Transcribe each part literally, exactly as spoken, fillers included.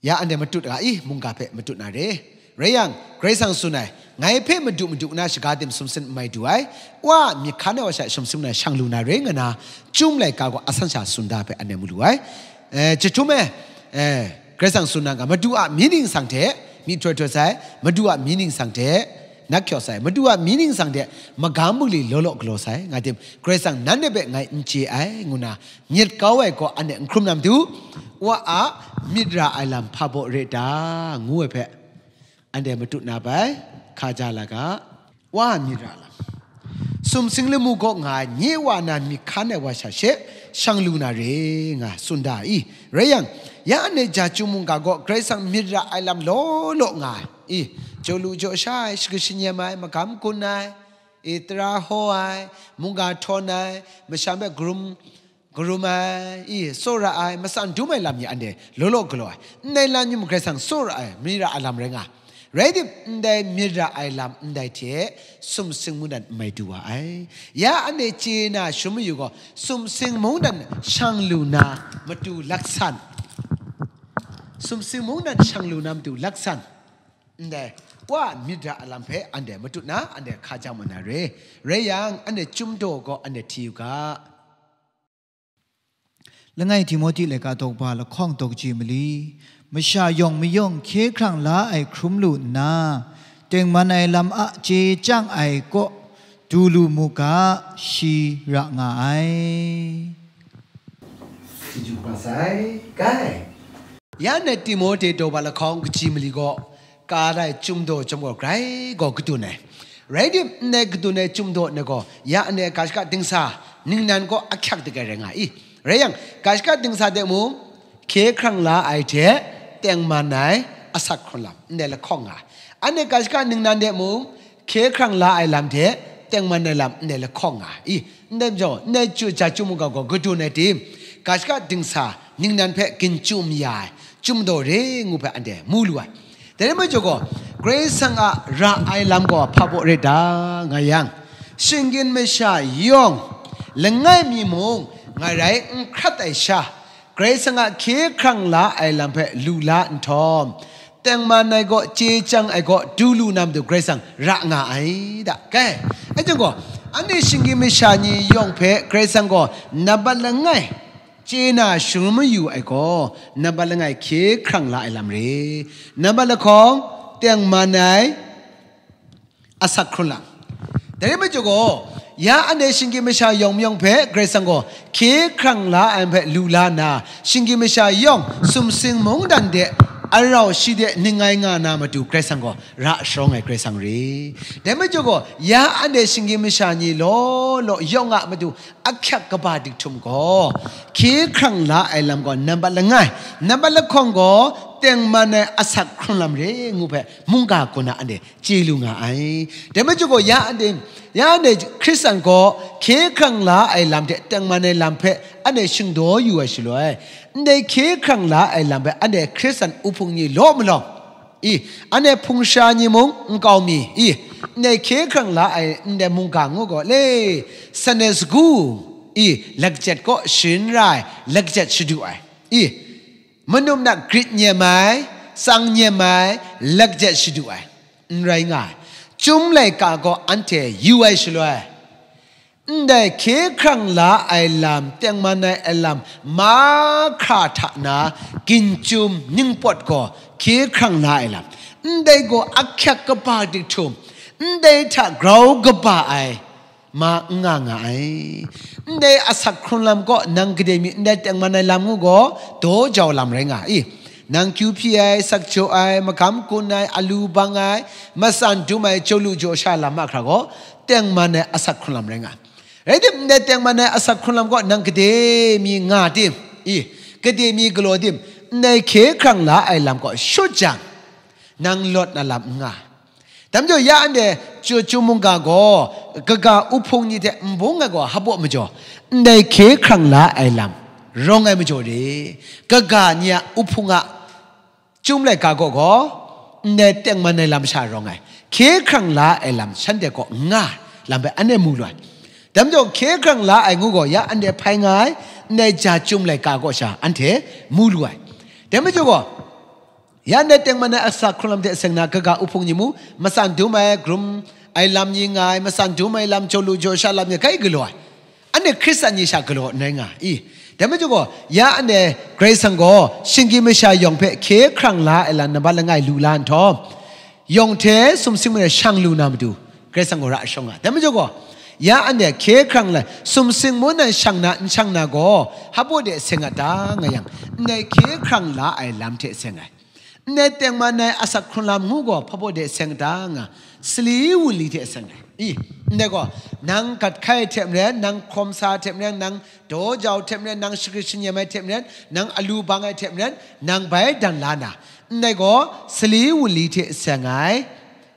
Ya anhte matut ga i, mungga hpe matut na re. Rai yang, Karai Kasang tsun ai, ngai hpe madu madu na shaga tim sumsing n mai du ai, Wa a myit hkan ai wa sha sumsing na shang lu na re, nga na, Chyum laika gaw asan sha tsun da hpe anhte mu lu ai. Eh, jahtum e, eh, Karai Kasang tsun na ga, madu a myit ningsang hte, myihtoi htoi sai, madu a myit ningsang hte, nak kyaw sai, madu a myit ningsang hte, magam bungli law law galaw sai, nga tim, Karai Kasang nanhte hpe ngai n chye ai, ngu na, myit kau ai gaw anhte n hkrum na matu, Wa a myit ra ai lam hpa baw re ta, ngu ai hpe, anhte matut na bai, hka ja la ga, Wa a myit ra lam. Sumsing lamu gaw nga ai, nye Wa na myit hkan ai wa sha she, shang lu na re, nga tsun da i. Rai yang, ya anhte ja Chyum mungga gaw Karai Kasang myit ra ai lam law law nga ai. I, jaw lu jaw sha ai, shaka shanyem ai, magam gun ai, i, tara haw ai, mungga htawn ai, masha hpe karum, karum ai, i, tsawra ai, matsan dum ai lam ni anhte law law galaw ai. Ndai lam ni mung Karai Kasang tsawra ai, myit ra ai lam rai nga. Rai tim, ndai myit ra ai lam ndai hte sumsing mungdan n mai du wa ai. Ya anhte chye na shalum mayu gaw, sumsing mungdan shang lu na matu laksan. Sumsing mungdan shang lu na matu laksan. Ndai, Wa a myit ra ai lam hpe anhte matut na, anhte hka ja mu na re. Rai yang, anhte Chyum daw gaw anhte hti yu ga. Langai Timohti laika daw ba lahkawng daw kaji mali, masha yawng mayawng hkye hkrang la ai hkrum lu nna, tengman ai lam a chye chyang ai kaw du lu mu ga, shi ra nga ai. Chyeju kaba sai, kai. Ya anhte Timohti daw ba lahkawng kaji mali gaw, ka ai Chyum daw chyawm gaw grai gaw kadun ai. Rai tim, ndai kadun ai Chyum daw ni gaw, ya anhte ga shaka dingsa ningnan gaw ahkyak dagai rai nga i. Rai yang, ga shaka dingsa de mung, hkye hkrang la ai hte tengman ai asak hkrun lam, ndai lahkawng nga ai. Anhte ga shaka ningnan de mung, hkye hkrang la ai lam hte tengman ai lam ndai lahkawng nga ai. I, ndai majaw, ndai chyu ja Chyum mungga gaw kadun ai tim, ga shaka dingsa ningnan hpe ginchyu maya ai Chyum daw re ngu hpe anhte mu lu ai. Dai rai majaw gaw, Karai Kasang a ra ai lam gaw hpa baw rai ta nga yang, shinggyim masha yawng, langai mi mung, ngai rai n hkrat ai sha, Karai Kasang a hkye hkrang la ai lam hpe lu la nhtawm, tengman ai gaw, chye chyang ai gaw, du lu na matu Karai Kasang ra nga ai da. Kai, anhte gaw, anhte shinggyim masha ni yawng hpe Karai Kasang gaw nambat langai chye na shalum mayu ai gaw, nambat langai hkye hkrang la ai lam re. Nambat lahkawng, tengman ai asak hkrun lam. Dai rai majaw gaw, ya anhte shinggyim masha yawng mayawng hpe Karai Kasang gaw hkye hkrang la ai hpe lu la nna, shinggyim masha yawng sumsing mungdan de arau shi de ning ai nga na matu Karai Kasang gaw ra sharawng ai Karai Kasang re. Dai majaw gaw, ya anhte shinggyim masha ni law law yawng a matu ahkyak kaba dik htum gaw, hkye hkrang la ai lam gaw nambat langai, nambat lahkawng gaw tengman ai asak hkrun lam re ngu hpe mungga kaw na anhte chye lu nga ai. Dai majaw gaw ya anhte, ya anhte Hkristan gaw hkye hkrang la ai lam hte tengman ai lam hpe anhte shingdaw yu ai shaloi, ndai hkye hkrang la ai lam hpe anhte Hkristan uhpung ni law malawng, i, anhte hpung sha ni mung nkau mi, i, ndai hkye hkrang la ai ndai mungga ngu gaw le, Sunday school, i, lakjet kaw sharin ra ai, lakjet shadu ai, i, manum na grit nyem ai, tsang nyem ai, lakjet shadu ai, n rai nga ai. Chyum laika gaw anhte yu ai shaloi, ndai hkye hkrang la ai lam, tengman ai alam, mahkra hta na, ginchyum ningpawt gaw hkye hkrang la ai lam, ndai gaw ahkyak kaba dik htum, ndai hta grau kaba ai, ma n nga nga ai. Ndai asak hkrun lam kaw nang gade mi ndai tengman ai lam ngu gaw, daw jau lam rai nga i. Nang kyu hpyi ai, sak jaw ai, magam gun ai, alu bang ai, matsan dum ai, jaw lu jaw sha lam mahkra gaw, tengman ai asak hkrun lam rai nga. Rai tim, ndai tengman ai asak hkrun lam kaw nang gade mi nga tim, i, gade mi galaw tim, ndai hkye hkrang la ai lam kaw shut jang, nang lawt na lam n nga. Dai majaw ya anhte Chyum mungga gaw, kaga uhpung ni hte n bung ai gaw hpaw majaw, ndai hkye hkrang la ai lam rawng ai majaw re, kaga ni a uhpung a Chyum laika gaw gaw, ndai tengman ai lam sha rawng ai, hkye hkrang la ai lam shanhte kaw nga lam hpe anhte mu lu ai. Dai majaw hkye hkrang la ai ngu gaw ya anhte hpai nga ai, ndai ja Chyum laika kaw sha anhte mu lu ai. Dai majaw gaw, Ya ndai tengman ai asak hkrun lam hte seng na kaga uhpung ni mu, matsan dum ai, grum ai lam ni nga ai, matsan dum ai lam, jaw lu jaw sha lam ni kai galaw ai. Anhte Hkristan ni sha galaw n rai nga i. Dai majaw gaw, ya anhte Karai Kasang gaw shinggyim masha yawng hpe hkye hkrang la ai lam nambat langai lu la nhtawm, yawng hte sumsing mung e shang lu na matu, Karai Kasang gaw ra shawng nga. Dai majaw gaw, ya anhte hkye hkrang la, sumsing mung nan shang na n shang na gaw, hpa baw de seng a ta nga yang, ndai hkye hkrang la ai lam hte seng ai. Ndai tengman ai asak hkrun lam ngu gaw hpa baw de seng a ta nga, sali wunli hte seng ai. I, ndai gaw, nang gat hkai hte maren, nang hkawm sa hte maren, nang daw jau hte maren, nang shagrit shanyem ai hte maren, nang alu bang ai hte maren, nang bai dan la na, ndai gaw sali wunli hte seng ai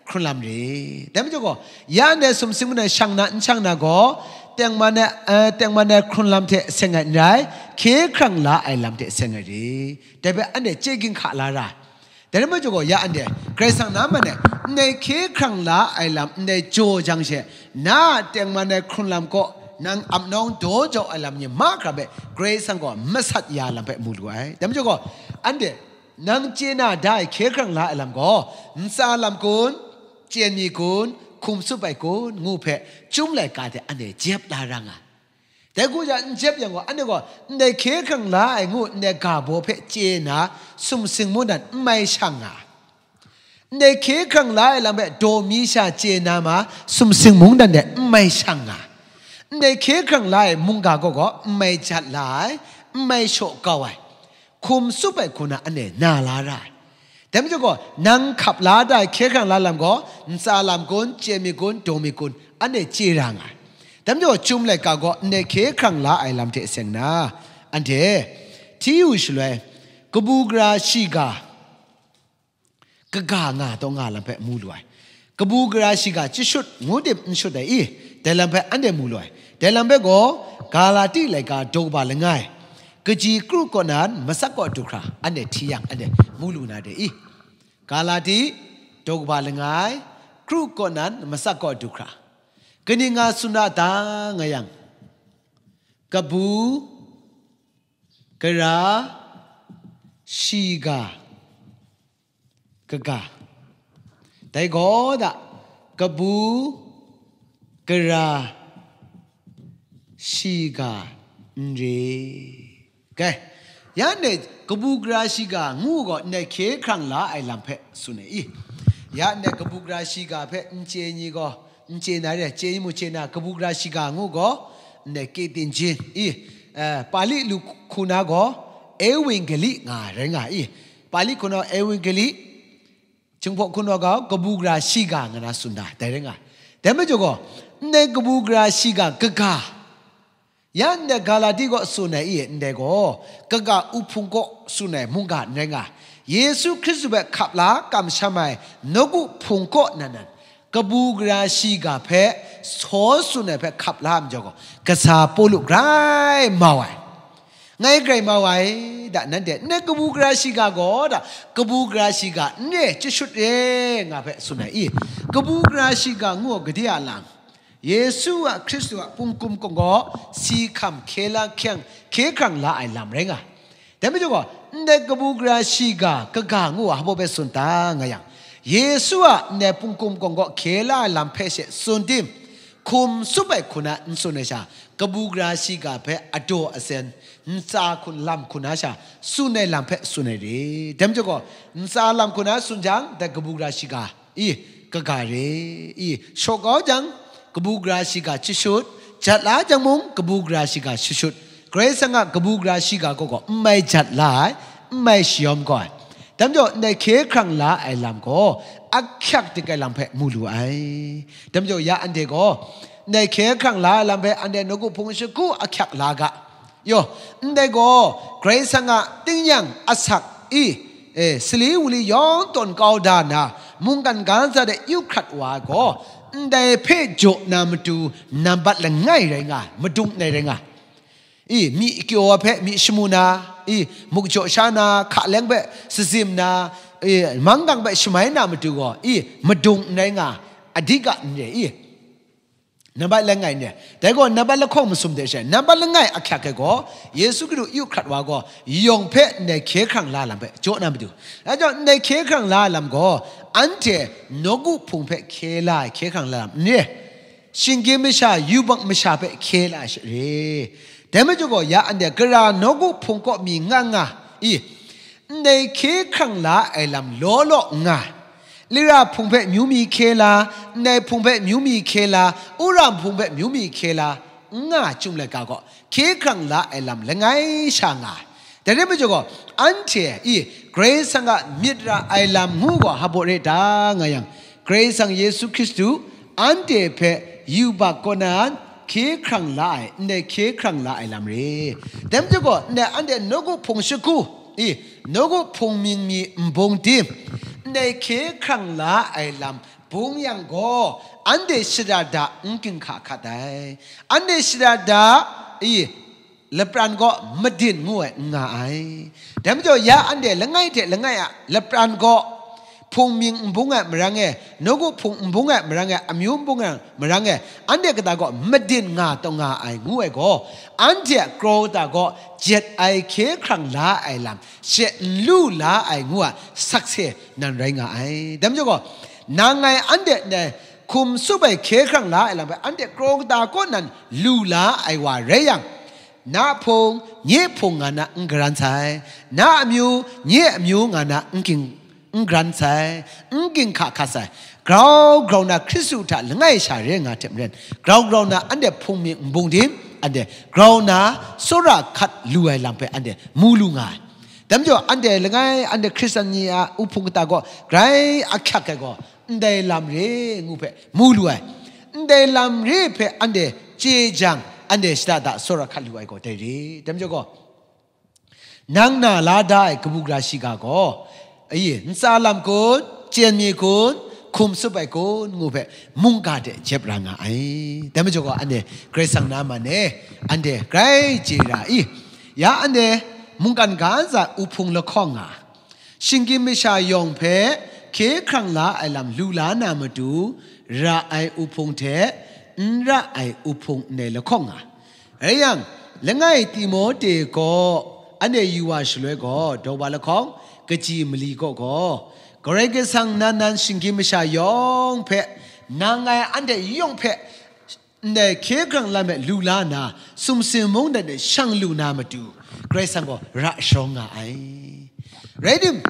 hkrun lam re. Dai majaw gaw, ya ndai sumsing mung nan shang na n shang na gaw, tengman ai, eh, tengman ai hkrun lam hte seng ai n rai, hkye hkrang la ai lam hte seng ai re. Dai hpe anhte chye ginhka la ra. Dai rai majaw gaw, ya anhte, Karai Kasang na man e, ndai hkye hkrang la ai lam ndai jaw jang she, na a tengman ai hkrun lam kaw, nang ap nawng daw jau ai lam ni mahkra hpe, Karai Kasang gaw masat ya lam hpe mu lu ai. Dai majaw gaw, anhte, nang chye na da ai hkye hkrang la ai lam gaw, ntsa lam kun, chyen mi kun, hkum tsup ai kun, ngu hpe, chyum laika hte anhte jep la ra nga. Dai hku ja n jep yang gaw, anhte gaw ndai hkye hkrang la ai ngu ndai ga baw hpe chye na, sumsing mung nan n mai shang nga. Ndai hkye hkrang la ai lam hpe daw mi sha chye na ma, sumsing mung nan de n mai shang nga. Ndai hkye hkrang la ai mungga gaw gaw n mai jat la ai, n mai shaw kau ai. Hkum tsup ai hku na anhte na la ra ai. Dai majaw gaw, nang hkap la da ai hkye hkrang la lam gaw, ntsa lam kun, chyen mi kun, daw mi kun, anhte chye ra nga ai. Dai majaw gaw, chyum laika gaw, ndai hkye hkrang la ai lam hte seng na, anhte hti yu shaloi, kabu gara shiga, kaga nga taw nga lam hpe mu lu ai. Kabu gara shiga chyashut ngu tim n shut ai i, dai lam hpe anhte mu lu ai. Dai lam hpe gaw, Galati laika daw kaba langai, kaji kru kaw nan masak kaw du hkra, anhte hti yang anhte mu lu na de i. Galati daw kaba langai, kru kaw nan masak kaw du hkra, kaning nga tsun ra ta nga yang, kabu gara shiga kaga. Dai gaw da, kabu gara shiga n re. Kai, ya ndai kabu gara shiga ngu gaw ndai hkye hkrang la ai lam hpe tsun ai i. Ya ndai kabu gara shiga hpe n chye ni gaw, n chye na re, chye ni mung chye na, kabu gara shiga ngu gaw, ndai ke tin jin i, eh, Pali lu hku na gaw, Evangeli nga rai nga i. Pali hku na Evangeli, Jinghpaw hku na gaw, kabu gara shiga nga na tsun da, dai rai nga. Dai majaw gaw, ndai kabu gara shiga kaga, ya ndai Galati kaw tsun ai i, ndai gaw, kaga uhpung kaw tsun ai mungga n rai nga. Yesu Hkristu hpe hkap la kamsham ai nawku hpung kaw nan nan, kabu gara shiga hpe saw tsun ai hpe hkap la ai majaw gaw, kasa Pawlu grai mau ai. Ngai grai mau ai, da nanhte, ndai kabu gara shiga gaw, da, kabu gara shiga n re, chyashut re, nga hpe tsun ai i. Kabu gara shiga ngu ai gade a lam, Yesu a, Hkristu a pungkum kawng gaw si hkam hkye la hkyang hkye hkrang la ai lam rai nga. Dai majaw gaw, ndai kabu gara shiga kaga ngu ai hpa baw hpe tsun ta nga yang, Yesu a ndai pungkum kawng gaw hkye la ai lam hpe she tsun tim, hkum tsup ai hku na n tsun ai sha, kabu gara shiga hpe adaw asen, ntsa hkun lam hku na sha, tsun ai lam hpe tsun ai re. Dai majaw gaw, ntsa lam hku na tsun jang, dai kabu gara shiga i, kaga re i, shaw kau jang, kabu gara shiga chyashut, jat la jang mung, kabu gara shiga chyashut, Karai Kasang a kabu gara shiga gaw gaw n mai jat la ai, n mai shayawm kau ai. Dai majaw, ndai hkye hkrang la ai lam gaw, ahkyak dik ai lam hpe mu lu ai. Dai majaw, ya anhte gaw, ndai hkye hkrang la ai lam hpe anhte nawku hpung shagu ahkyak la ga. Yaw, ndai gaw, Karai Kasang a tingnyang asak i, e, sali wunli yawng tawn kau da nna, mungkan ga ntsa de yu hkrat wa ai gaw, ndai hpe jaw na matu nambat langai rai nga ai, madung ndai rai nga ai. I, myi kyaw ai hpe myi shamu na, i, muk jaw sha na, hka leng hpe sazim na, i, manggang hpe shamai na matu gaw, i, madung n rai nga, adika n re, i. Nambat langai ne, dai gaw nambat lahkawng masum de she, nambat langai ahkyak ai gaw, Yesu Hkristu yu hkrat wa gaw, yawng hpe ndai hkye hkrang la lam hpe jaw na matu. Dai jaw, ndai hkye hkrang la lam gaw, anhte nawku hpung hpe hkye la ai hkye hkrang la lam n re, shinggyim masha, yubak masha hpe hkye la ai she re. Dai majaw gaw, ya anhte gara nawku hpung kaw mi nga nga i, ndai hkye hkrang la ai lam law law nga, Lira hpung hpe myu mi hkye la, ndai hpung hpe myu mi hkye la, Ura hpung hpe myu mi hkye la, n nga chyum laika gaw, hkye hkrang la ai lam langai sha nga ai. Dai rai majaw gaw, anhte i Karai Kasang a myit ra ai lam ngu gaw hpa baw re ta nga yang, Karai Kasang Yesu Hkristu anhte hpe yubak kaw na hkye hkrang la ai, ndai hkye hkrang la ai lam re. Dai majaw gaw, ndai anhte nawku hpung shagu, i, nawku hpung mying mi nbung tim, ndai hkye hkrang la ai lam bung yang gaw, anhte shada da n ginhka hkat ai. Anhte shada da, i, lapran gaw madin ngu ai n nga ai. Dai majaw, ya anhte langai hte langai a lapran gaw, hpung mying nbung ai marang e, nawku hpung nbung ai marang e, amyu nbung ai marang e, anhte kata gaw madin nga taw nga ai ngu ai gaw, anhte a kraw kata gaw jet ai hkye hkrang la ai lam she n lu la ai ngu a sakse nan rai nga ai. Dai majaw gaw, nang ngai anhte ndai hkum tsup ai hkye hkrang la ai lam hpe anhte kraw kata kaw nan lu la ai wa rai yang, na hpung, nye hpung nga na n garan sai, na amyu, nye amyu nga na n ging, n garan sai, n ginhka hkat sai, grau grau na Hkristu hta langai sha re nga hte maren, grau grau na anhte hpung mying nbung tim, anhte grau na tsawra hkat lu ai lam hpe anhte mu lu nga ai. Dai majaw, anhte langai, anhte Hkristan ni a uhpung kata gaw grai ahkyak ai gaw, ndai lam re ngu hpe mu lu ai. Ndai lam re hpe anhte chye jang, anhte shada da tsawra hkat lu ai gaw dai re. Dai majaw gaw, nang na la da ai kabu gara shiga gaw, ayi, ntsa lam kun, chyen mi kun, hkum tsup ai kun ngu hpe mungga de jep ra nga ai. Dai majaw gaw, anhte Karai Kasang na man e, anhte grai chye ra i, ya anhte mungkan ga ntsa uhpung lahkawng nga, shinggyim masha yawng hpe hkye hkrang la ai lam lu la na matu, ra ai uhpung hte n ra ai uhpung ndai lahkawng nga. Rai yang, langai Timote gaw anhte yu wa shaloi gaw, daw wa lahkawng, kaji mali kaw gaw, Karai Kasang nan nan shinggyim masha yawng hpe, nang ngai anhte yawng hpe, ndai hkye hkrang lam e lu la nna, sumsing mungdan e shang lu na matu, Karai Kasang gaw ra sharawng nga ai. Rai tim,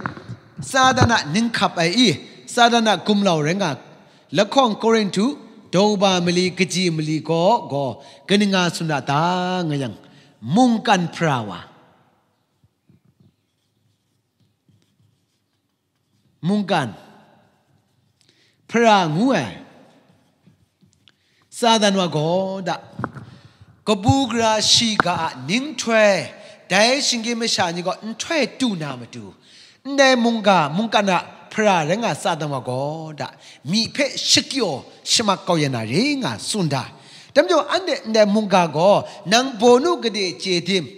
Satan a ninghkap ai i, Satan a gumlau rai nga, lahkawng Korinhtu, daw wa mali, kaji mali kaw gaw, kaning nga tsun a ta nga yang, mungkan hpara wa. Mungkan hpara ngu ai Satan wa gaw da, kabu gara shiga a ninghtoi, dai shinggyim masha ni gaw nhtoi tu na matu, ndai mungga, mungkan a hpara rai nga Satan wa gaw da, myi hpe shakyaw shamak kau ya na re nga tsun da. Dai majaw, anhte ndai mungga gaw nang bawnu gade chye tim,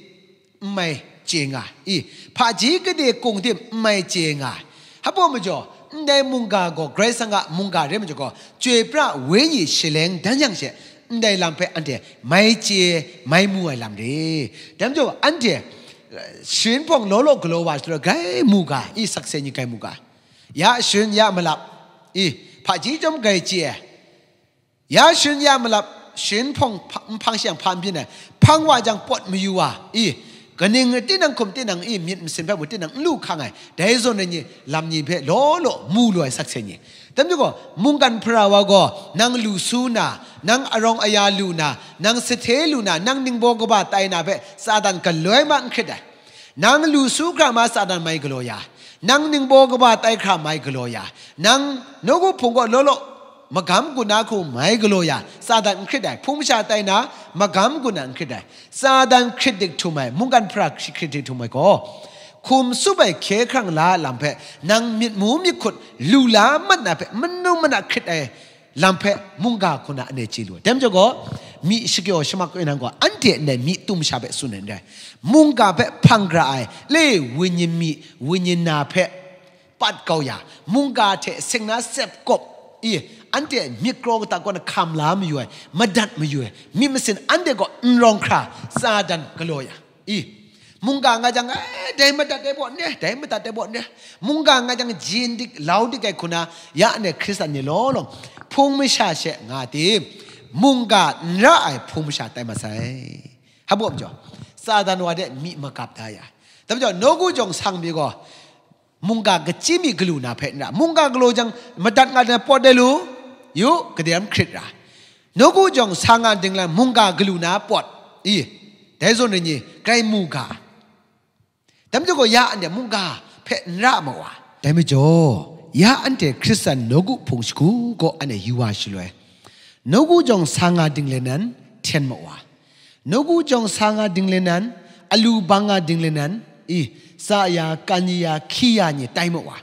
n mai chye nga i, hpaji gade kung tim n mai chye nga. Hpa majaw, ndai mungga gaw Karai Kasang a mungga re majaw gaw, chyoi pra wenyi shaleng dan yang she, ndai lam hpe anhte mai chye, mai mu ai lam re. Dai majaw, anhte, eh, sharin hpawng law law galaw wa shaloi grai mu ga i, sakse ni grai mu ga. Ya sharin ya malap i, hpaji chyawm grai chye ai. Ya sharin ya malap, sharin hpawng hpa-, nhpang shang hpa n byin ai, hpang wa jang pawt mayu wa i, kaning tinang hkum tinang i, myit masin hpe mung tinang n lu hkang ai, dai zawn ai ni, lam ni hpe law law mu lu ai sakse ni. Dai majaw gaw, mungkan hpara wa gaw, nang lu su na, nang arawng aya lu na, nang sahte lu na, nang ningbaw kaba tai na hpe Satan galoi ma n hkrit ai. Nang lu su hkra ma Satan mai galaw ya, nang ningbaw kaba tai hkra mai galaw ya, nang nawku hpung gaw law law magam gun na hku mai galaw ya, Satan n hkrit ai, hpung masha tai na magam gun na n hkrit ai, Satan hkrit dik htum ai, mungkan hpara hkrit dik htum ai gaw, hkum tsup ai hkye hkrang la lam hpe nang myit mu myit hkut lu la mat na hpe manu mana hkrit ai lam hpe mungga hku na anhte chye lu ai. Dai majaw gaw, myi shakyaw shamak kau nang gaw, anhte ndai myi tum sha hpe tsun ai n rai. Mungga hpe hpang gara ai, le, wenyi myi, wenyi na hpe pat kau ya, mungga hte seng na sep kawp i, anhte myit kraw kata kaw na hkam la mayu ai, madat mayu ai, myit masin anhte kaw n rawng hkra, Satan galaw ya. I, mungga nga jang, "Eh, dai madat ai baw n re, dai madat ai baw n re." Mungga nga jang, jin dik, lau dik ai hku na, ya anhte Hkristan ni law law, hpung masha she nga tim, mungga n ra ai hpung masha tai masai. Hpa baw majaw, Satan wa de myi magap da ya. Dai majaw, nawku jawng sang mi gaw, mungga kachyi mi galu na hpe n ra, mungga galaw jang, madat nga jang pawt de lu, yu, gade ram hkrit ra. Nawku jawng sa nga dinglan mungga galu na pawt, i, dai zawn rai ni, grai mu ga. Dai majaw gaw, ya anhte mungga hpe n ra ma wa. Dai majaw, ya anhte Hkristan nawku hpung shagu kaw anhte yu wa shaloi, nawku jawng sa nga dinglen nan hten ma wa. Nawku jawng sa nga dinglen nan, alu bang nga dinglen nan, i, tsa ya, kan ya, hkyi ya ni tai ma wa.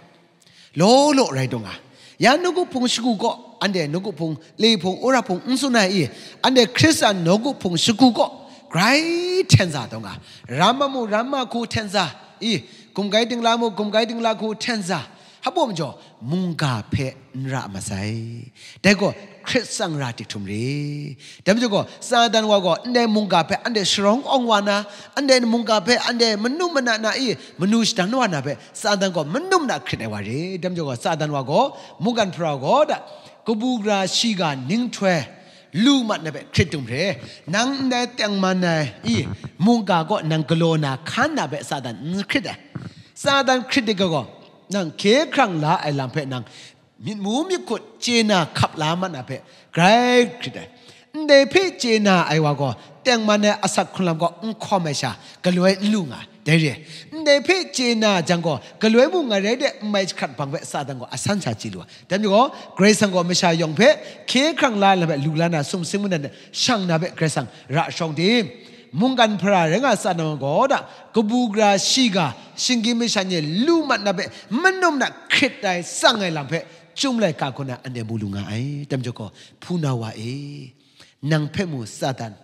Law law rai taw nga. Ya nawku hpung shagu kaw, anhte nawku hpung, le hpung, wora hpung n tsun ai i, anhte Hkristan nawku hpung shagu kaw, grai hten za taw nga. Ram ma mu, ram ma hku hten za, i, gumgai dingla mu, gumgai dingla hku hten za. Hpa baw majaw, mungga hpe n ra masai. Dai gaw, hkrit tsang ra tik htum re. Dai majaw gaw, Satan wa gaw, ndai mungga hpe anhte sharawng awng wa na, ndai mungga hpe anhte manu mana na i, manu shadan wa na hpe, Satan gaw manu mana hkrit ai wa re. Dai majaw gaw, Satan wa gaw, mungkan hpara gaw da, kabu gara shiga ninghtoi, lu mat na hpe hkrit dum re. Nang ndai tengman ai i, mungga gaw nang galaw na hkan na hpe Satan n hkrit ai. Satan hkrit de gaw, nang hkye hkrang la ai lam hpe nang myit mu myit hkut chye na hkap la mat na hpe grai hkrit ai. Ndai hpe chye na ai wa gaw, tengman ai asak hkrunlam gaw n hkawm ai sha, galoi n lu nga ai. Dai re ai. Ndai hpe chye na jang gaw, galoi mung ngai rai de, n mai jahkrat bang hpe Satan gaw asan sha chye lu ai. Dai majaw gaw, Karai Kasang gaw masha yawng hpe hkye hkrang la ai lam hpe lu la na, sumsing mungdan de shang na hpe Karai Kasang ra shawng tim, mungkan hpara rai nga Satan gaw da, kabu gara shiga, shinggyim masha ni lu mat na hpe, manu mana hkrit ai, tsang ai lam hpe, Chyum laika kaw na anhte mu lu nga ai. Dai majaw gaw, hpunau wa e, nang hpe mu Satan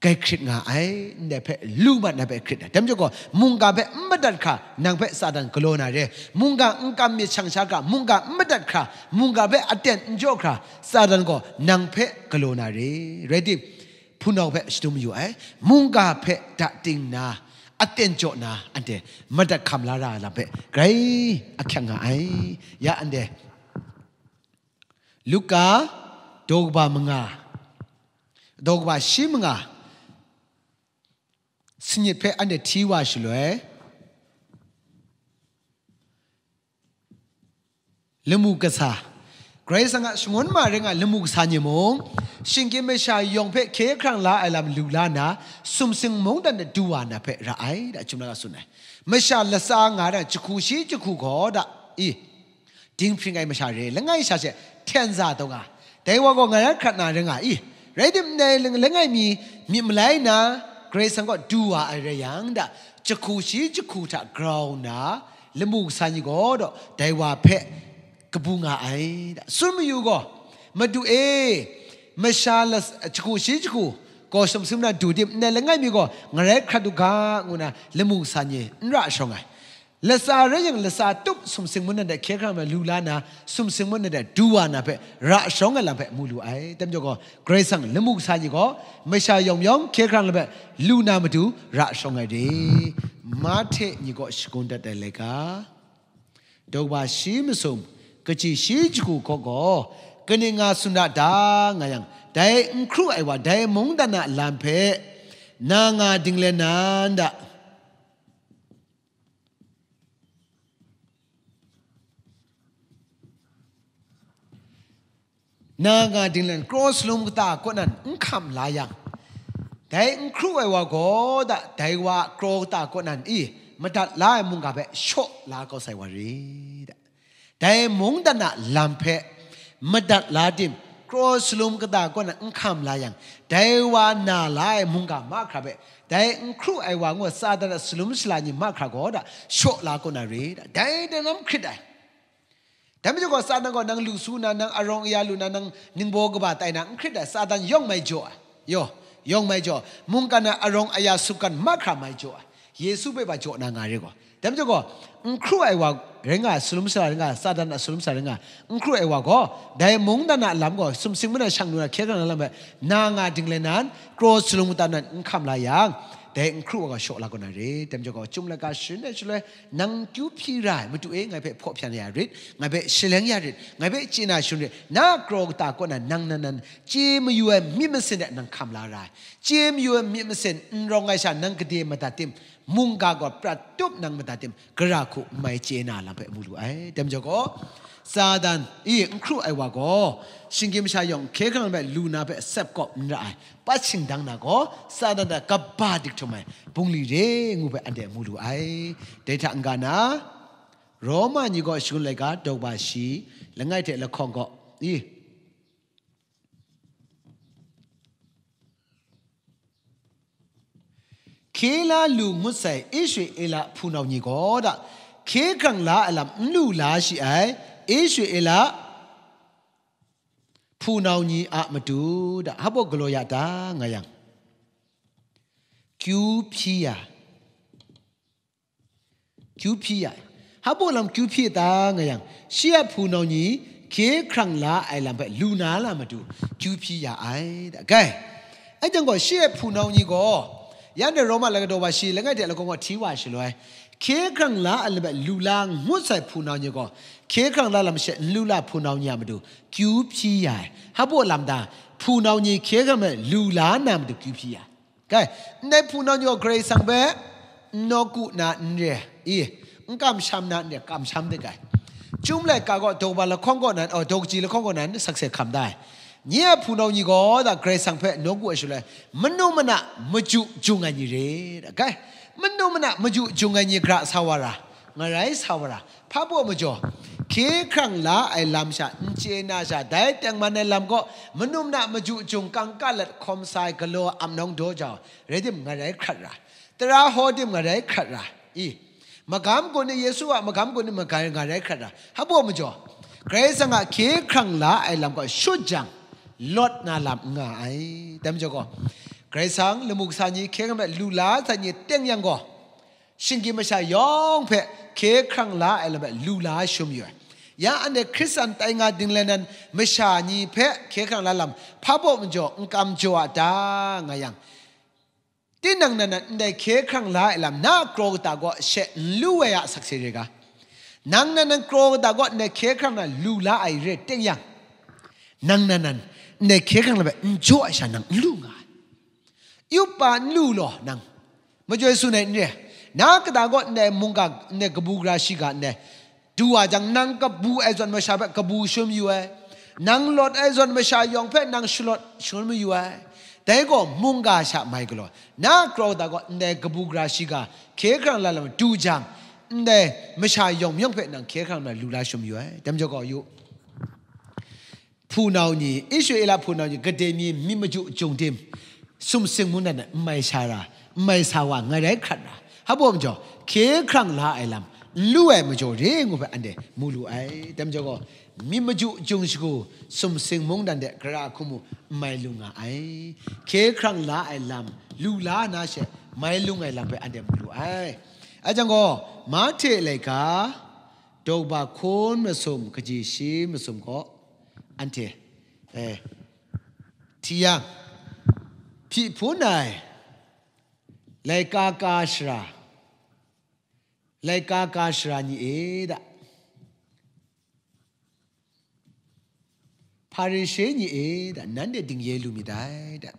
grai hkrit nga ai, ndai hpe lu mat na hpe hkrit ai. Dai majaw gaw, mungga hpe n madat hkra, nang hpe Satan galaw na re. Mungga n kam myit shang sha hkra, mungga n madat hkra, mungga hpe aten n jaw hkra, Satan gaw nang hpe galaw na re. Rai tim, hpunau hpe shadum yu ai, mungga hpe da ting nna, aten jaw nna, anhte madat hkam la ra ai lam hpe grai ahkyak nga ai. Ya anhte, Luka, daw kaba manga, daw kaba shi manga, sanit hpe anhte hti wa shaloi, lamu kasa, Karai Kasang a shangun ma rai nga lamu kasa ni mung, shinggyim masha yawng hpe hkye hkrang la ai lam lu la nna, sumsing mungdan de du wa na hpe ra ai, da Chyum laika tsun ai. Masha latsa nga ai jahku shi jahku gaw da, i, dinghpring ai masha re, langai sha she hten za taw nga, dai wa gaw ngai rai hkrat na rai nga i, rai tim, ndai lang-, langai mi myit malai nna, Karai Kasang kaw du wa ai rai yang da, jahku shi jahku hta grau nna, lamu kasa ni gaw daw, dai wa hpe kabu nga ai da, tsun mayu gaw, Madu e, masha las-, jahku shi jahku gaw sumsing na du tim, ndai langai mi gaw ngai rai hkrat u ga, ngu na lamu kasa ni n ra shawng ai. Latsa rai yang, latsa tup sumsing mungdan de hkye hkrang na lu la na, sumsing mungdan de du wa na hpe ra shawng ai lam hpe mu lu ai. Dai majaw gaw, Karai Kasang lamu kasa ni gaw, masha yawng yawng hkye hkrang lam hpe lu na matu ra shawng ai re. Mahte ni gaw shagun dat ai laika, daw kaba shi masum, kaji shi jahku hkaw gaw, kaning nga tsun ra ta nga yang, dai n hkru ai wa, dai mungdan a lam hpe na nga dinglen nan da. Na nga dinglen kraw salum kata kaw nan n hkam la yang, dai n hkru ai wa gaw da, dai wa kraw kata kaw nan i madat la ai mungga hpe shaw la kau sai wa re da. Dai mungdan a lam hpe madat la tim, kraw salum kata kaw nan n hkam la yang, dai wa na la ai mungga mahkra hpe, dai n hkru ai wa ngu Satan a salum shala ni mahkra gaw da, shaw la kaw na re da, dai dai lam hkrit ai. Dai majaw gaw, Satan gaw nang lu su na, nang arawng aya lu na, nang ningbaw kaba tai na, n hkrit ai, Satan yawng mai jaw ai. Yaw, yawng mai jaw, mungkan a arawng aya sumkan mahkra mai jaw ai. Yesu hpe ba jaw na nga re gaw, Dai majaw gaw, n hkru ai wa rai nga, salum sara rai nga, Satan a salum sara rai nga, n hkru ai wa gaw, dai mungdan a lam gaw, sumsing mung na shang lu na hkye hkrang na lam hpe, na nga dinglen nan, kraw salum kata nan n hkam la yang, dai n hkru ai wa gaw shaw la kaw na re. Dai majaw gaw, Chyum laika sharin ai shaloi, nang kyu hpyi ra ai, Madu e, ngai hpe hpaw hpyan ya rit, ngai hpe shaleng ya rit, ngai hpe chye na sharin rit, na kraw kata kaw na nang nan nan, chye mayu ai myit masin de nang hkam la ra ai. Chye mayu ai myit masin n rawng ai sha nang gade madat tim, mungga gaw prat tup nang madat tim, gara hku n mai chye na lam hpe mu lu ai. Dai majaw gaw, Satan, i n hkru ai wa gaw, shinggyim masha yawng hkye hkrang hpe lu na hpe sep kawp n ra ai, pat shingdang na gaw, Satan a kaba dik htum ai bungli re ngu hpe anhte mu lu ai. Dai hta n-ga na, Roma ni gaw shangun laika daw ba shi, langai hte lahkawng gaw, i, Hkye la lu ngut sai Israela hpunau ni gaw da, hkye hkrang la ai lam n lu la shi ai Israela hpunau ni a matu da, hpa baw galaw ya ta nga yang, kyu hpyi ya. Kyu hpyi ya. Hpa baw lam kyu hpyi ta nga yang, shi a hpunau ni hkye hkrang la ai lam hpe lu na la matu, kyu hpyi ya ai, da. Gai, ai jang gaw, shi a hpunau ni gaw, yan de Roma laika daw ba shi langai hte lahkawng gaw hti wa shaloi, hkye hkrang la ai lam hpe lu la ngut sai hpunau ni gaw, hkye hkrang la lam she n lu la hpunau ni a matu, kyu hpyi ya ai. Hpa baw lam ta, hpunau ni hkye hkrang hpe lu la na matu, kyu hpyi ya ai. Gai, ndai hpunau ni gaw Karai Kasang hpe n nawku na n re, i, n kamsham na n re, kamsham de gai. Chyum laika gaw daw ba lahkawng kaw nan, oh, daw kaji lahkawng kaw nan sakse hkam da ai. Nye a hpunau ni gaw da Karai Kasang hpe n nawku ai shaloi, manu mana maju jung ai ni re, da gai. Manu mana maju jung ai ni gara sa wa ra, ngarai sa wa ra, hpa baw majaw, hkye hkrang la ai lam sha n chye na sha, dai tengman ai lam gaw, manu mana maju jung kangka lat hkawm sa ai galaw a amnawng daw jau, rai tim ngarai hkrat ra, tara hkaw tim ngarai hkrat ra, i, magam gun ni Yesu a magam gun ni magai ngarai hkrat ra, hpa baw majaw, Karai Kasang a hkye hkrang la ai lam gaw shut jang, lawt na lam n nga ai. Dai majaw gaw, Karai Kasang lamu kasa ni hkye hkrang hpe lu la sai ni teng yang gaw, shinggyim masha yawng hpe hkye hkrang la ai lam hpe lu la shum yu ai. Ya anhte Hkristan tai nga dinglen nan masha ni hpe hkye hkrang la lam hpa baw majaw n kam jaw a ta nga yang, tinang nan nan ndai hkye hkrang la ai lam na kraw kata gaw she n lu ai a sakse re ga. Nang nan nan kraw kata gaw ndai hkye hkrang na lu la ai re teng yang, nang nan nan ndai hkye hkrang la hpe n jaw ai sha nang n lu nga ai. Yup pa n lu law nang, majoi tsun ai n re. Na kata gaw ndai mungga, ndai kabu gara shiga ndai du wa jang, nang kabu ai zawn masha hpe kabu shangun mayu ai, nang lawt ai zawn masha yawng hpe nang shalawt shangun mayu ai. Dai gaw mungga sha mai galaw, na kraw kata gaw ndai kabu gara shiga hkye hkrang la lam du jang, ndai masha yawng mayawng hpe nang hkye hkrang na lu la shangun mayu ai. Dai majaw gaw yu, hpunau ni, Israela hpunau ni, gade mi, mi maju jung tim, sumsing mungdan n mai sa ra, n mai sa wa ngarai hkrat ra, hpa baw majaw, hkye hkrang la ai lam n lu ai majaw re ngu hpe anhte mu lu ai. Dai majaw gaw, mi maju jung shagu, sumsing mungdan de gara hku mu n mai lu nga ai. Hkye hkrang la ai lam lu la na she mai lung ai lam hpe anhte mu lu ai. Ai jang gaw, Mahte laika, daw ba hkun masum kaji shi masum gaw, anhte, eh, hti yang, hpyi hpun ai laika ka sara, laika ka sara ni e da, Hparishe ni e da, nanhte dingye lu myit dai da.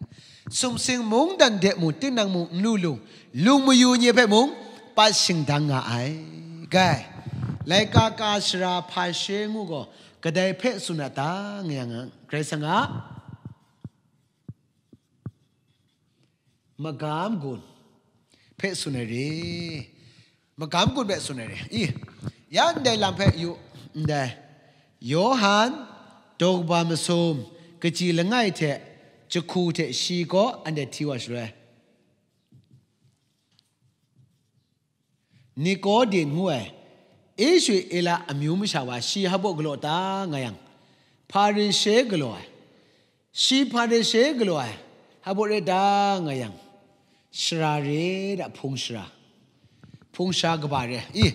Sumsing mungdan de mung, tinang mung n lu lung, lung mayu ni hpe mung pat shingdang nga ai. Gai, laika ka sara Hparishe ngu gaw, kadai hpe tsun a ta nga yang, Karai Kasang a magam gun hpe tsun ai re. Magam gun hpe tsun ai re. I, ya ndai lam hpe yu, ndai Yawhan daw kaba masum kaji langai hte jahku hte shi gaw anhte hti wa shaloi, Nikodin ngu ai, Israela amyu masha wa shi hpa baw galaw ta nga yang, Hparishe galaw ai, shi Hparishe galaw ai, hpa baw re ta nga yang, sara re da, hpung sara. Hpung sara kaba re, i,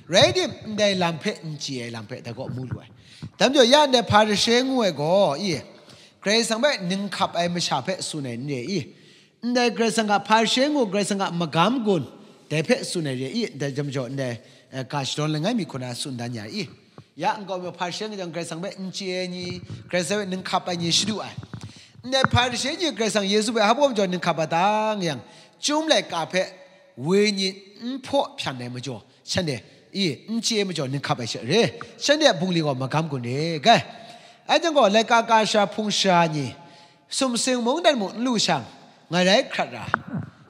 rai tim, ndai lam hpe n chye ai lam hpe dai gaw mu lu ai. Dai majaw, ya ndai Hparishe ngu ai gaw, i, Karai Kasang hpe ninghkap ai masha hpe tsun ai n re i? Ndai Karai Kasang a Hparishe ngu, Karai Kasang a magam gun, dai hpe tsun ai re i? Dai majaw, ndai, eh, ga shadawn langai mi hku na tsun dan ya i? Ya nkau mi Hparishe nga jang, Karai Kasang hpe n chye ai ni, Karai Kasang hpe ninghkap ai ni shadu ai. Ndai Hparishe ni Karai Kasang Yesu hpe hpa majaw ninghkap ai ta nga yang, chyum laika hpe wenyi n hpaw hpyan ai majaw, shanhte, i, n chye ai majaw ninghkap ai she re, shanhte a bungli gaw magam gun re, kai. Ai jang gaw, laika ka sara hpung sara ni, sumsing mungdan mung n lu shang, ngai rai hkrat ra,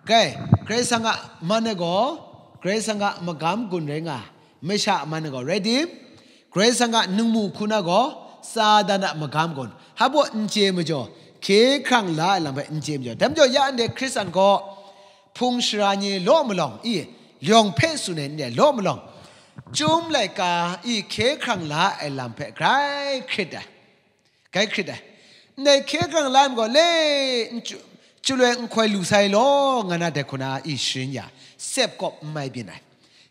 kai, Karai Kasang a man ai gaw, Karai Kasang a magam gun rai nga, masha a man ai gaw, rai tim, Karai Kasang a ningmu hku na gaw, Satan a magam gun, hpa n chye ai majaw, hkye hkrang la ai lam hpe n chye ai majaw, dai majaw, ya ndai Hkristan gaw, hpung sara ni law malawng i, yawng hpe tsun ai n re, law malawng, chyum laika i hkye hkrang la ai lam hpe grai hkrit ai, grai hkrit ai. Ndai hkye hkrang la ai gaw, le n chyu-, chyaloi n hkoi lu sai law, nga na dai hku na i sharin ya, sep kawp n mai byin ai.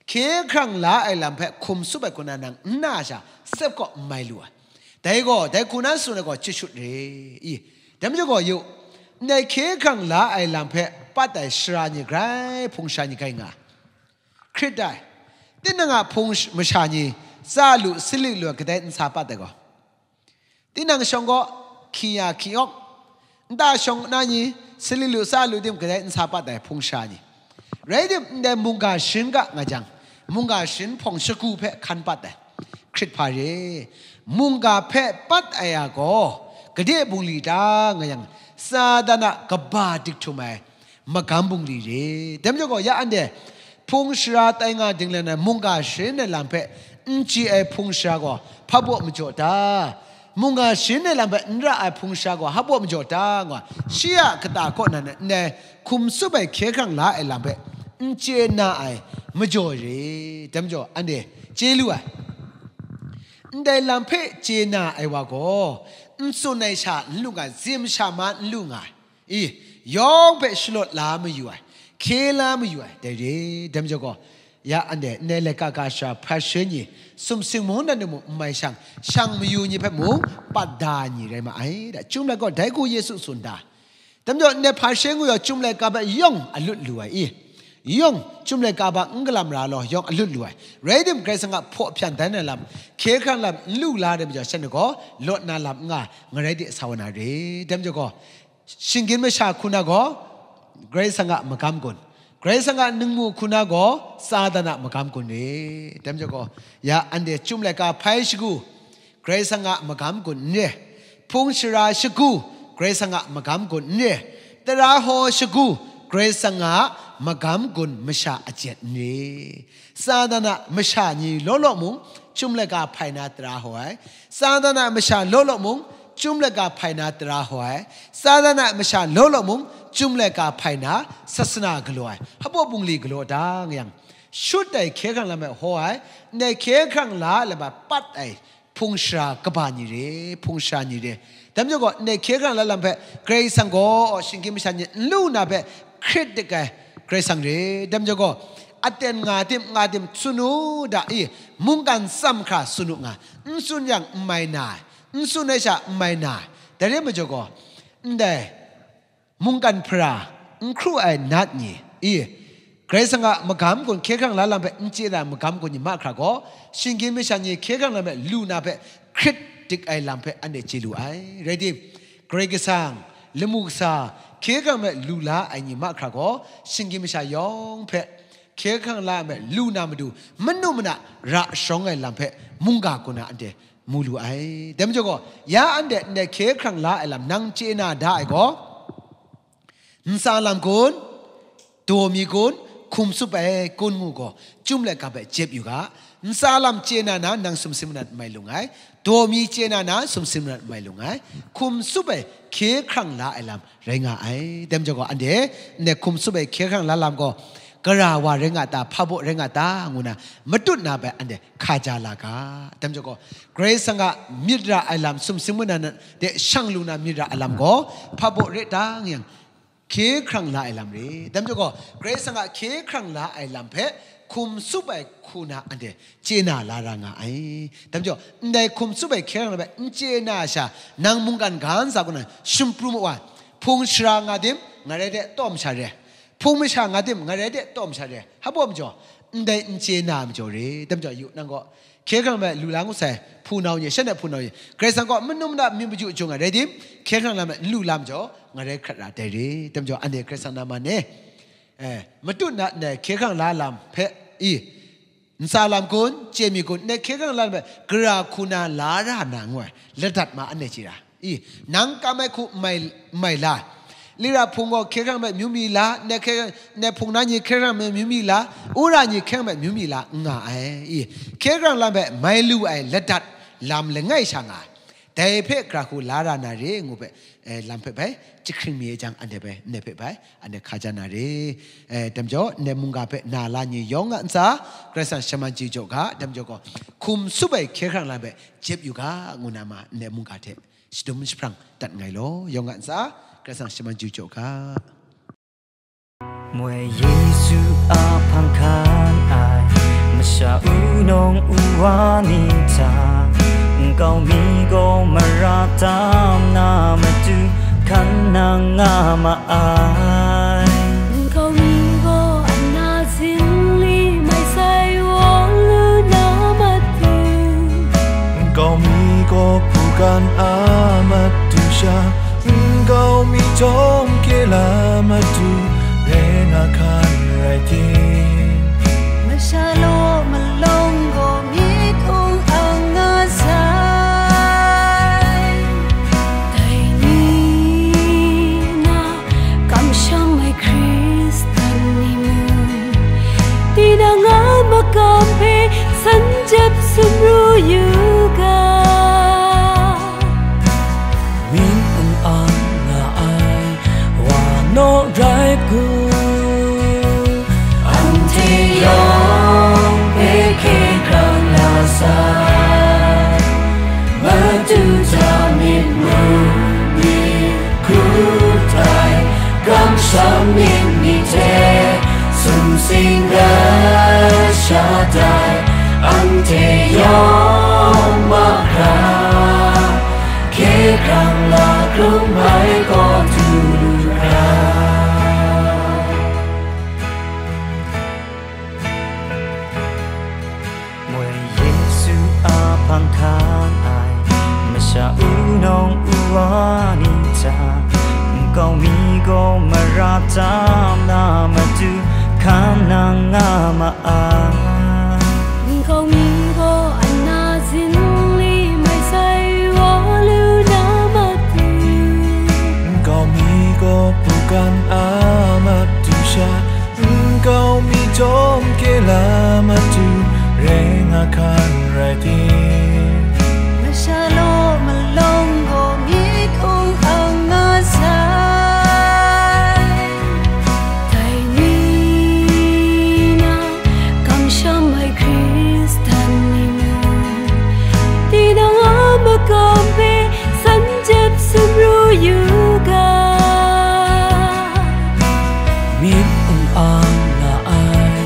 Hkye hkrang la ai lam hpe hkum tsup ai hku na nang n na sha, sep kawp n mai lu ai. Dai gaw, dai hku na tsun ai gaw, chyashut re i? Dai majaw gaw, yu, ndai hkye hkrang la ai lam hpe pat ai sara ni grai, hpung sara ni grai nga, hkrit ai. Tinang a hpung sh-, masha ni, tsa lu, sali lu ai kadai nsa pat ai gaw, tinang shawng gaw, hki ya hki awk, nta shawng na ni, sali lu, tsa lu tim kadai nsa pat ai hpung sara ni. Rai tim, ndai mungga sharin ga nga jang, mungga sharin hpawng shagu hpe hkan pat ai. Hkrit hpa re, mungga hpe pat ai a gaw, gade bungli ta nga yang, Satan a kaba dik htum ai magam bungli re. Dai majaw gaw, ya anhte hpung sara tai nga dinglen ai mungga sharin ai lam hpe n chye ai hpung sara gaw hpa baw majaw ta? Mungga sharin ai lam hpe n ra ai hpung sara gaw hpa baw majaw ta? Nga, shi a kata kaw na ndai hkum tsup ai hkye hkrang la ai lam hpe n chye na ai majaw re. Dai majaw, anhte chye lu ai, ndai lam hpe chye na ai wa gaw, n tsun ai sha n lu nga, zim sha ma n lu nga, i, yawng hpe shalawt la mayu ai, hkye la mayu ai, dai re. Dai majaw gaw, ya anhte ndai laika ka sara Hparishe ni, sumsing mungdan ni mung n mai shang, shang mayu ni hpe mung pat da ai ni rai ma ai. Da, chyum laika gaw, dai hku Yesu tsun da. Dai majaw, ndai Hparishe ngu yaw, chyum laika hpe yawng alut lu ai i? Yawng, chyum laika hpe n galam ra law, yawng alut lu ai. Rai tim, Karai Kasang a hpaw hpyan dan ai lam, hkye hkrang lam n lu la dai majaw, shanhte gaw lawt na lam n nga, ngarai de sa wa na re. Dai majaw gaw, shinggyim masha hku na gaw, Karai Kasang a magam gun, Karai Kasang a ningmu hku na gaw, Satan a magam gun re. Dai majaw gaw, ya anhte chyum laika hpai shagu, Karai Kasang a magam gun n re, hpung sara shagu, Karai Kasang a magam gun n re, tara haw shagu, Karai Kasang a magam gun masha ajet n re. Satan a masha ni law law mung, chyum laika hpai na tara haw ai. Satan a masha law law mung, chyum laika hpai na tara haw ai. Satan a masha law law mung, chyum laika hpai na sasana galaw ai. Hpa baw bungli galaw da nga yang, shut ai hkye hkrang lam hpe haw ai, ndai hkye hkrang la ai lam hpe pat ai hpung sara kaba ni re, hpung sara ni re. Dai majaw gaw, ndai hkye hkrang la lam hpe Karai Kasang gaw shinggyim masha ni n lu na hpe hkrit dik ai Karai Kasang re. Dai majaw gaw, aten nga tim, nga tim tsun u da i, mungkan tsam hkra tsun u nga, n tsun yang n mai na ai, n tsun ai sha n mai na ai. Dai re majaw gaw, ndai mungkan hpara, n hkru ai nat ni, i, Karai Kasang a magam gun hkye hkrang la lam hpe n chye na magam gun ni mahkra gaw, shinggyim masha ni hkye hkrang lam hpe lu na hpe hkrit dik ai lam hpe anhte chye lu ai. Rai tim, Karai Kasang, lamu kasa, hkye hkrang hpe lu la ai ni mahkra gaw, shinggyim masha yawng hpe hkye hkrang la ai hpe lu na matu, manu mana ra sharawng ai lam hpe mungga gun na anhte mu lu ai. Dai majaw gaw, ya anhte ndai hkye hkrang la ai lam nang chye na da ai gaw, ntsa lam kun, daw mi kun, hkum tsup ai kun ngu gaw, chyum laika hpe jep yu ga. Ntsa lam chye na na nang sumsing manat n mai lung ai, daw mi chye na na sumsing manat n mai lung ai, hkum tsup ai hkye hkrang la ai lam rai nga ai. Dai majaw gaw, anhte ndai hkum tsup ai hkye hkrang la lam gaw, gara wa rai nga ta, hpa baw rai nga ta, ngu na matut na bai anhte hkaja la ga. Dai majaw gaw, Karai Kasang a myit ra ai lam, sumsing manat de shang lu na myit ra ai lam gaw, hpa baw re ta nga yang, hkye hkrang la ai lam re. Dai majaw gaw, Karai Kasang a hkye hkrang la ai lam hpe hkum tsup ai hku na anhte chye na la ra nga ai. Dai majaw, ndai hkum tsup ai hkye hkrang lam hpe n chye na sha, nang mungkan ga ntsa kaw na shim pru ma wa, hpung shara nga tim, ngarai de tawm sha re, hpung masha nga tim, ngarai de tawm sha re, hpa majaw, ndai n chye na majaw re. Dai majaw, yu nang gaw, hkye hkrang lam hpe lu la ngut sai, hpunau ni, shanhte hpunau ni, Karai Kasang gaw manu mana myit maju jung ai rai tim, hkye hkrang lam hpe n lu la majaw, ngarai hkrat ra dai re. Dai majaw, anhte Karai Kasang na man e, eh, matut na ndai hkye hkrang la lam hpe, i, ntsa lam kun, chye mi kun, ndai hkye hkrang la lam hpe gara hku na la ra na ngu ai, ladat ma anhte chye ra. I, nang kam ai hku mai, mai la, lira hpung gaw hkye hkrang hpe myu mi la, ndai hkye, ndai hpung na ni hkye hkrang hpe myu mi la, wora ni hkye hkrang hpe myu mi la, n nga ai. I, hkye hkrang lam hpe mai lu ai ladat lam langai sha nga ai. Dai hpe gara hku la ra na re ngu hpe, eh, lam hpe bai, jahkring mi e jang, anhte bai, ndai hpe bai, anhte hkaja na re. Eh, dai majaw, ndai mungga hpe na la ni yawng a ntsa, Karai Kasang shaman chyu jaw ga, dai majaw gaw, hkum tsup ai hkye hkrang lam hpe jep yu ga, ngu na ma, ndai mungga hte shadum jahprang dat nngai law, yawng a ntsa, Karai Kasang shaman chyu jaw ga. Moi Yesu a hpang hkan ai masha wunawng wuwa ni hta, nkau mi gaw mara tam na matu hkan nang nga ma ai. Nkau mi gaw ana zinli mai sai wa lu na matu, nkau mi gaw hku gan a matu sha, nkau mi jawm kye la matu, ren a hkan rai tim, masha law malawng gaw myit ung ang nga sai. Dai ni na kamsham ai Hkristan ni mung, tinang a makam hpe san jep sumru yu ga. Myit ung ang nga ai wa naw rai hku, anhte yawng hpe hkye hkrang la sai. Madu hta myit mu myit hkru tai, kamsham myit ni hte sumsing dat sha tai, anhte yawng mahkra hkye hkrang la hkrum ai kaw du ra. Moi Yesu a hpang hkan ai masha wunawng wuwa ni hta, nkau mi gaw mara tam na matu hkan nang nga ma ai. Nkau mi gaw ana zinli mai sai wa lu na matu, nkau mi gaw hku gan a matu sha, nkau mi jawm kye la matu, ren a hkan rai tim, masha law malawng gaw myit ung ang nga sai. Dai ni na kamsham ai Hkristan ni mung, tinang a makam hpe san jep sumru yu ga. Myit ung ang nga ai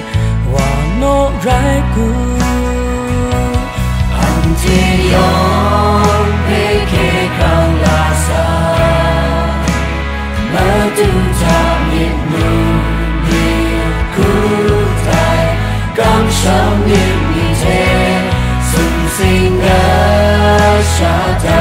wa naw rai hku, anhte yawng hpe hkye hkrang la sai. Madu hta myit mu myit hku tai, kamsham myit ni hte sumsing na sha tai.